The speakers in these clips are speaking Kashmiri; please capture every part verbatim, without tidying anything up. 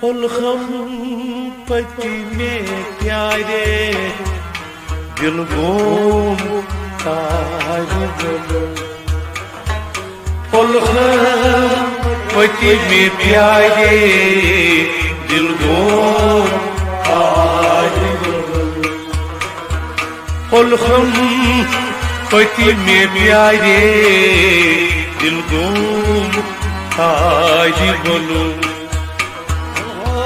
پلخم پتی میں پیارے، دل گوم تاج بولو۔ پلخم پتی میں پیارے، دل گوم تاج بولو۔ پلخم پتی میں پیارے، دل گوم تاج بولو۔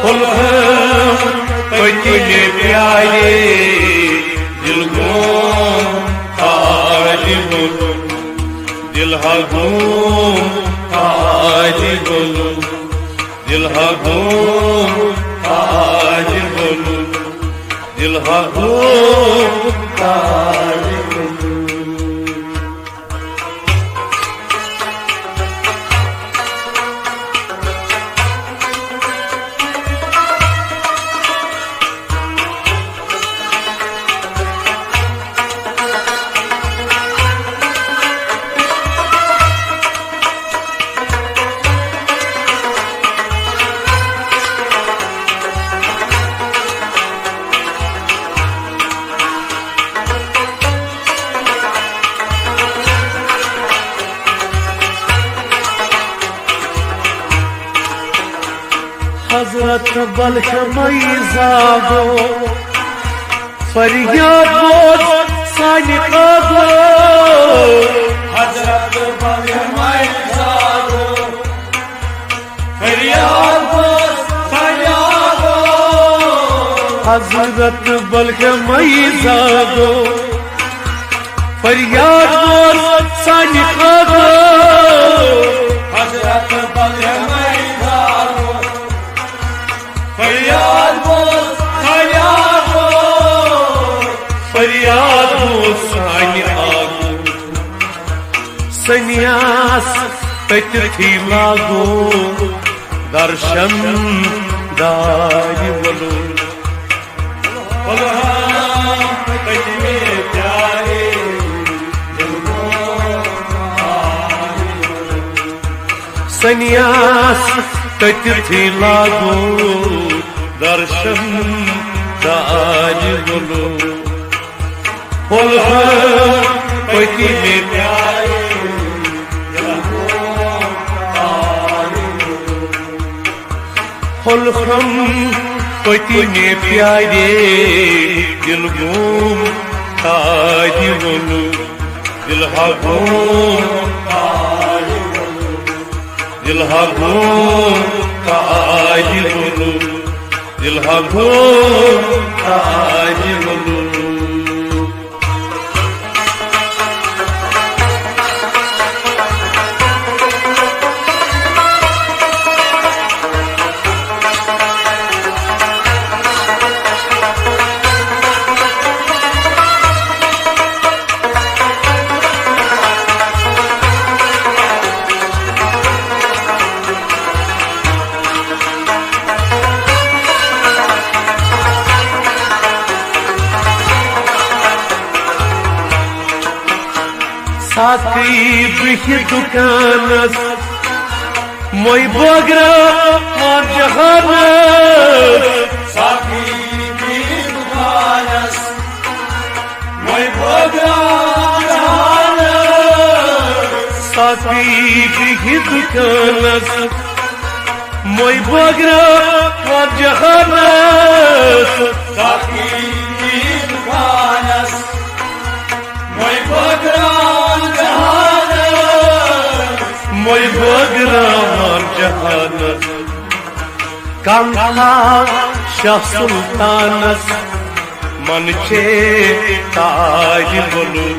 پلخم پتنہِ پیالے، دل گوم تاج بولو، دل ہا گوم تاج بولو، دل ہا گوم تاج بولو، دل ہا گوم تاج بولو۔ حضرت بلخ مئی زاگو، فریاد بوز سانہِ کاغو۔ حضرت بلخ مئی زاگو، فریاد بوز سانہِ کاغو۔ حضرت بلخ مئی زاگو، فریاد بوز سانہِ کاغو۔ حضرت بلخ مئی زاگو، فریاد بوز، فریاد بوز، فریاد بوز سانہِ آگو۔ سنیاس تٔتتھٕے لاگو درشن دارِ وولُن۔ سنیاس تٔتتھٕے لاگو درشن دارِ وولُن۔ پلخم پتنہِ پیالے، پلخم پتنہِ پیالے، دل گوم تاج وولُن۔ دل ہا گوم، دل ہا گوم تاج وولُن۔ دل ہا گوم تاج وولُن۔ ساقی بِہِتھ دُکانس، مۄے بٲگراوان جہانس۔ ساقی بِہِتھ دُکانس، مۄے بٲگراوان جہانس۔ ساقی بِہِتھ دُکانس، مۄے بٲگراوان جہانس۔ ساقی بِہِتھ دُکانس، مۄے بٲگراوان جہانس۔ مۄے بٲگراوان جہانس۔ کم تھاو شاہ سلطانس، من چے تاج وولُن۔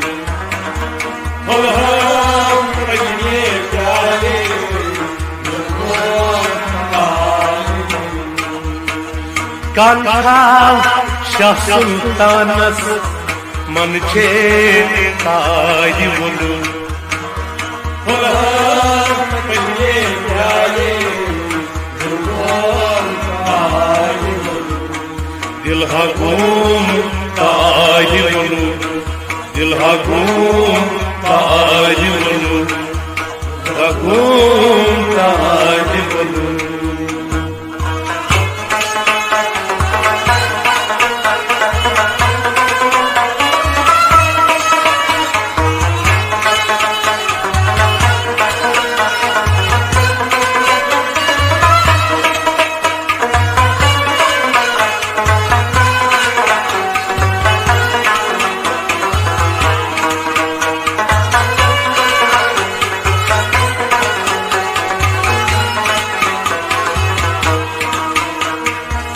کم تھاو شاہ سلطانس، من چے تاج وولُن۔ دل ہا گوم تاج وولُن، دل ہا گوم تاج وولُن، ہا گوم تاج وولُن۔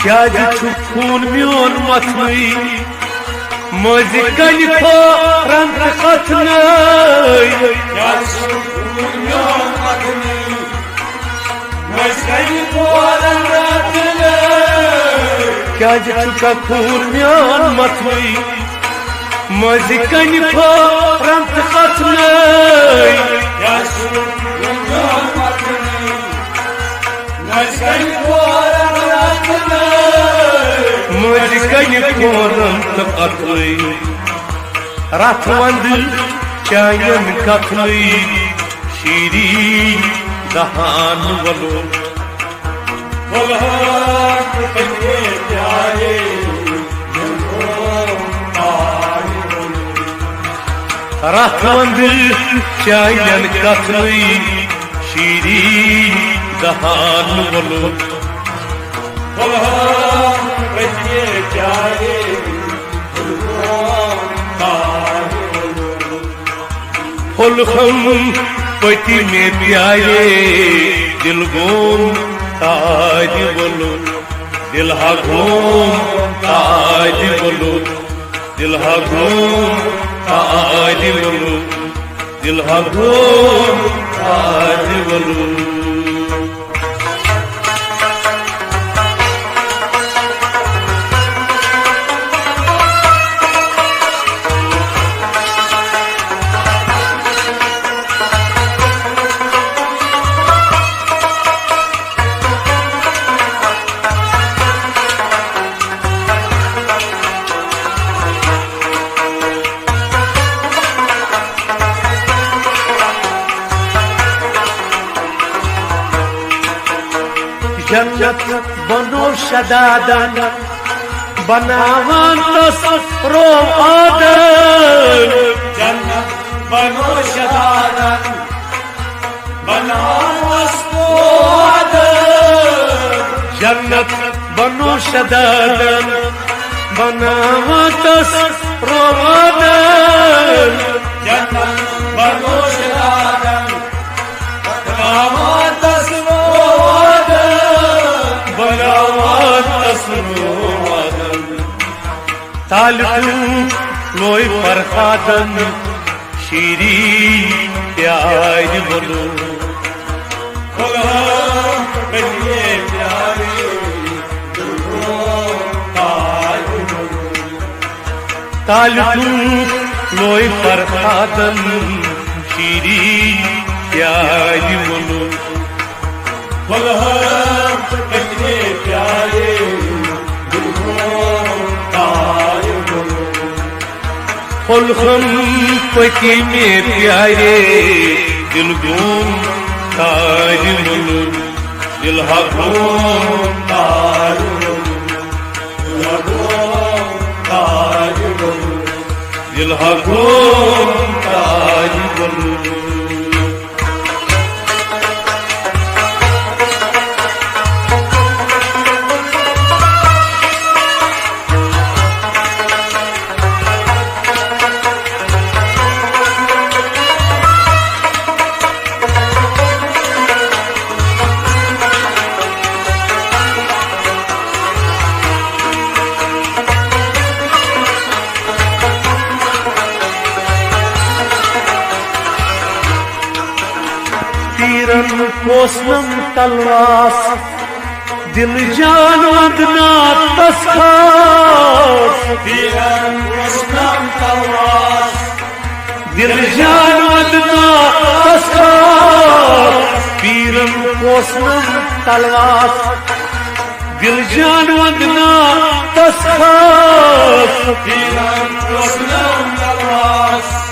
کیٛازِ چھُ خوٗن میون مَتھنٕے؟ مٔنٛزِ کَنہِ کھورَن تہٕ اَتھنٕے۔ کیٛازِ چھُ خوٗن میون مَتھنٕے؟ مٔنٛزِ کَنہِ کھورَن تہٕ اَتھنٕے۔ کیٛازِ چھُکھ خوٗن میون مَتھنٕے؟ مٔنٛزِ کَنہِ کھورَن تہٕ اَتھنٕے۔ کیٛازِ چھُ خوٗن میون مَتھنٕے؟ مٔنٛزِ کَنہِ کھورَن تہٕ اَتھنٕے۔ رَتھ وَندٕ چانٮ۪ن کَتھنٕے، شیٖریٖن دَہان وَلُر۔ رَتھ وَندٕ چانٮ۪ن کَتھنٕے، شیٖریٖن دَہان وَلُر۔ پھُلہم پٔتمہِ پیارے، دِل گوم تاج وَلُر۔ دِل ہا گوم تاج وَلُر۔ دِل ہا گوم تاج وَلُر۔ دِل ہا گوم تاج وَلُر۔ جنت بنو شدادن، بناوان تس روادن۔ جنت بنو شدادن، بناوان تس روادن۔ جنت بنو شدادن، بناوان تس روادن۔ جنت بنو شدادن، بناوان تس روادن۔ بناوان تس روادن۔ طالب لوی فرہادن، شیرین پیارِ وَلُر۔ غلام بنیے پیارے، دلبرو تاج وَلُر۔ طالب لوی فرہادن، شیرین پیارِ وَلُر۔ غلام بنیے پیارے، دلبرو تاج وَلُر۔ پھُلہم پٔتمہِ پیارے، دِل گوم تاج وَلُر۔ دِل ہا گوم تاج وَلُر۔ دِل ہا گوم تاج وَلُر۔ دِل ہا گوم تاج وَلُر۔ پیرن پوسنم تلواس، دل جان ودنا تس خاص۔ پیرن پوسنم تلواس، دل جان ودنا تس خاص۔ پیرن پوسنم تلواس، دل جان ودنا تس خاص۔ پیرن پوسنم تلواس،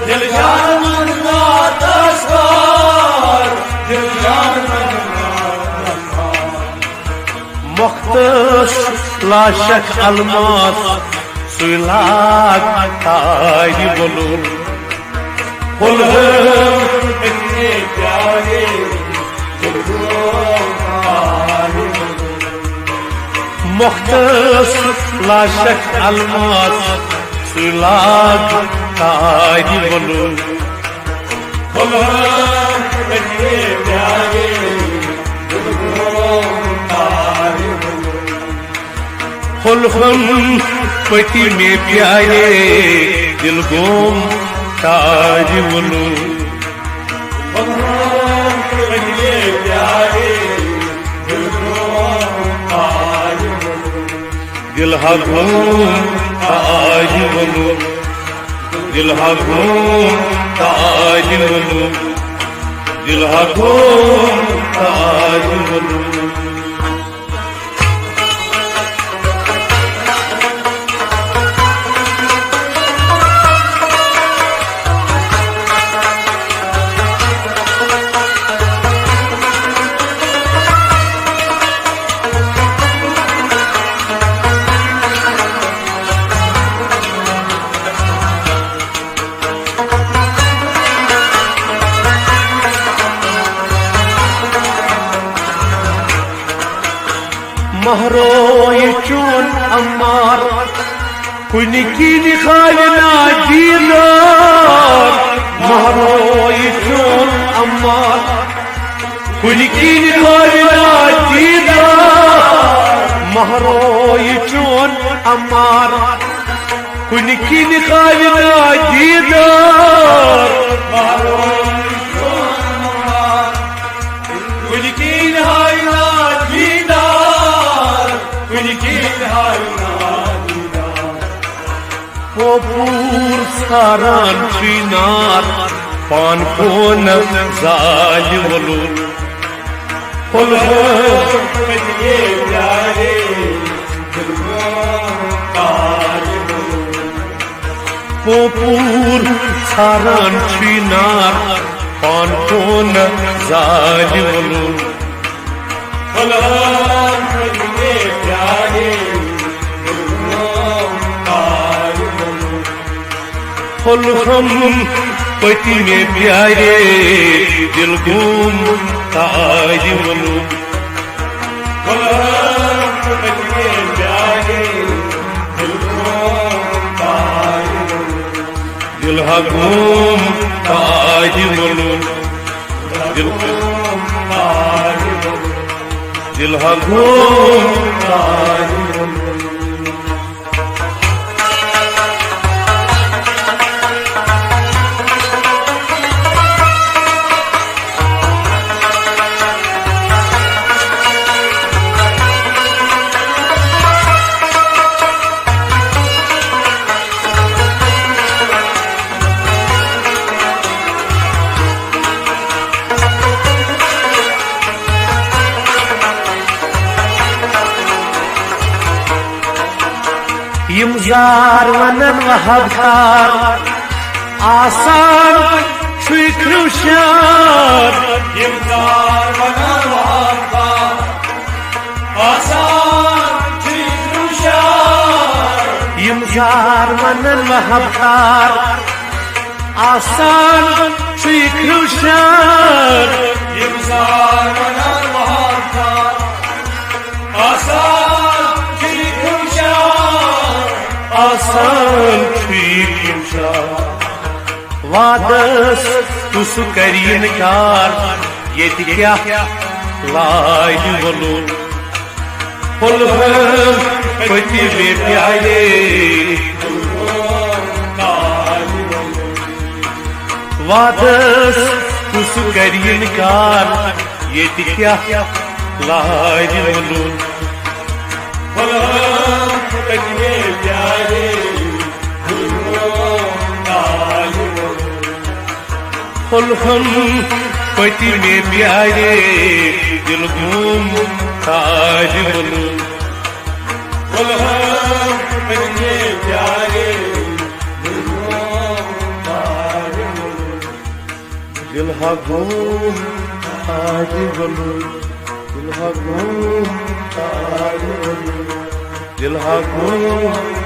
دل جان ودنا تس خاص۔ دل جان ودنا تس خاص۔ مختص لاشک الماس، سُے لاگ تاج وَلُر۔ پھُلہٕ مختص لاشک الماس، سُے لاگ تاج وَلُر۔ غلام بنیے پیارے، دلبرو تاج وَلُر۔ پھۄلہٕ ہن پٔتۍ مےٚ پیارے، دِل گوم تاج وُلُل۔ دِل ہا گوم تاج وُلُل، دِل ہا گوم تاج وُلُل، دِل ہا گوم تاج وُلُل۔ مہروے چون عمار، کُنہِ کِنۍ ہاوِ نا دیٖدار۔ مہروے چون عمار، کُنہِ کِنۍ ہاوِ نا دیٖدار۔ مہروے چون عمار، کُنہِ کِنۍ ہاوِ نا دیٖدار۔ کُنہِ کِنۍ ہاوِ نا دیٖدار، کُنہِ کِنۍ ہاوِ نا دیٖدار۔ پوپوٗر ژھاران چھُے نار، پان فون زالہِ وُلُل۔ پھۄلہٕ ہن پٔتۍ مےٚ پیارے، دِل گوم تاج وُلُل۔ پوپوٗر ژھاران چھُے نار، پان فون زالہِ وُلُل۔ پھۄلہٕ ہن پٔتۍ مےٚ پیارے، دِل گوم تاج وُلُل۔ پھۄلہٕ ہن پٔتۍ مےٚ پیارے، دِل گوم تاج وُلُل۔ دِل ہا گوم تاج وُلُل۔ دِل، دِل ہا گوم تاج وُلُل۔ یِم زار ونن وہب کار، آسان چھُے کھرٛو شار۔ یِم زار ونن وہب کار، آسان چھُے کھرٛو شار۔ یِم زار ونن وہب کار، آسان چھُے کھرٛو شار۔ یِم زار ونن وہب کار، آسان چھُے کھرٛو شار۔ آسان چھُے کھرٛو شار۔ وعدس کُس کرِ اِنکار، ییٚتہِ کیٛاہ لاگہِ وۄلُل۔ پھۄلہٕ ہن پٔتۍ مےٚ پیارے۔ وعدس کُس کرِ اِنکار، ییٚتہِ کیٛاہ لاگہِ وۄلُل۔ پھۄلہٕ ہن پٔتۍ مےٚ پیارے۔ پھۄلہٕ ہن پٔتۍ مےٚ پیارے، دِل گوم تاج وُلُل۔ پھۄلہٕ ہن پٔتۍ مےٚ پیارے، دِل گوم تاج وُلُل۔ دِل ہا گوم تاج وُلُل، دِل ہا گوم تاج وُلُل، دِل ہا گوم